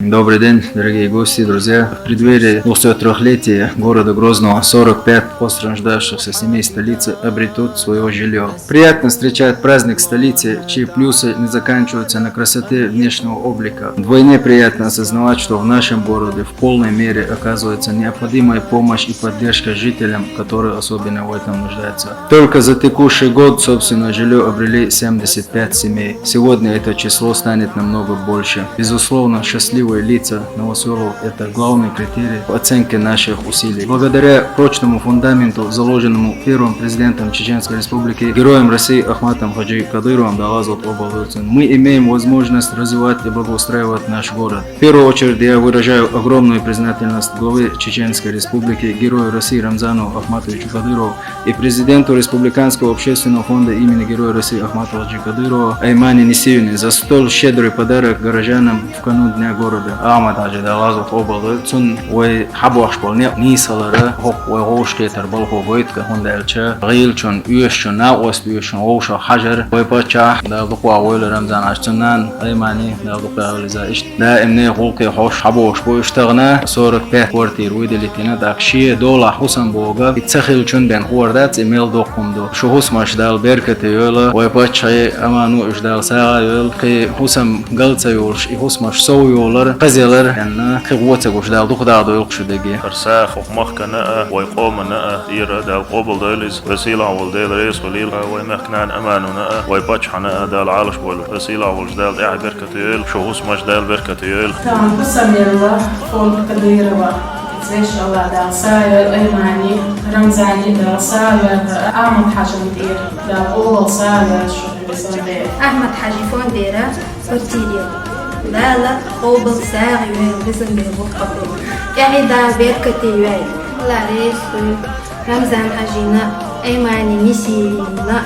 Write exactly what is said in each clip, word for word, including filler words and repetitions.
Добрый день, дорогие гости, друзья. В преддверии двухсот трёхлетия города Грозного сорок пять пострадавшихся семей столицы обретут своё жильё. Приятно встречать праздник столицы, чьи плюсы не заканчиваются на красоте внешнего облика. Вдвойне приятно осознавать, что в нашем городе в полной мере оказывается необходимая помощь и поддержка жителям, которые особенно в этом нуждаются. Только за текущий год собственное жильё обрели семьдесят пять семей. Сегодня это число станет намного больше. Безусловно, счастливые лица новосёлов — это главный критерий в оценке наших усилий. Благодаря прочному фундаменту, заложенному первым президентом Чеченской Республики, героем России Ахматом Хаджи Кадыровым, Далла-Зат къобалдойла цун, мы имеем возможность развивать и благоустраивать наш город. В первую очередь я выражаю огромную признательность главе Чеченской Республики, герою России Рамзану Ахматовичу Кадырову и президенту Республиканского общественного фонда имени Героя России Ахмата Хаджи Кадырова Аймани Нисиевне за столь щедрый подарок горожанам в канун Дня города. Ахмат-Хаджи, Далла-Зат къобалдойла цун, вай хьабоагӀаш бола некъ нийсалара, хӀокху вай вовшахкхетар балхо гойту, хӀунда аьлча гӀийлачун, оьшучун, накъост оьшучун вовшах хьажар вай паччахь, Дала дукха войла Рамзан-Хьаьжа, цун нана Аймани, Дала дукха войла иза, иштта даимне гӀуллакхе хьош хьабоагӀаш бу уьш. Тахана сорок пять квартира выделить йина, тӀаккха шен долахь хӀусам богӀа, и ца хилчун бен хӀора дац, и мел доккха хӀума ду. Шу хӀусамаш Дала беркате йойла, вай паччахьан амано уьш Дала сагӀа йойла, кхин хӀусам гал ца йолуш, и хӀусамаш сов йолар, хаза ялар, аьнна, кхин гӀо ца гуш Дала дукха дагадойла шу деге. ХӀара сагӀа хӀокху махкана а, вай къомана а ира, Дала къобалдойла иза. Вай сийлахь волу Дела реза хуьлийла, вай мехкан нана аманона а, вай паччахьна а Дала Ӏалаш бойла. Вай сийлахь волчу Дала тӀаьхьа беркате йойла, шу хӀусамаш Дала беркате йойла. Тахана хӀусам елла фонд Кадырова. Везачу Аллах Дала сагӀа йойла Аймани, Рамзани, Дала сагӀа йойла Ахмат-Хьаьжин тӀера. Дала къобал сагӀа йойла шу, везан Дела. Ахмат-Хьаьжин фондера квартира елла. Дала къобал сагӀа йойла, везан Дела, воккха къобал. ТӀаьхье Дала беркате йойла. Аллах реза хуьлда Рамзан-Хьаьжина, Аймани Нисиевна.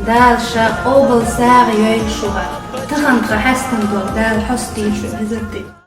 Дала ша къобал сагӀа йойла шуьга. Тахана тхан хьаьстина долу Дала хьостийла шу, везан Дела.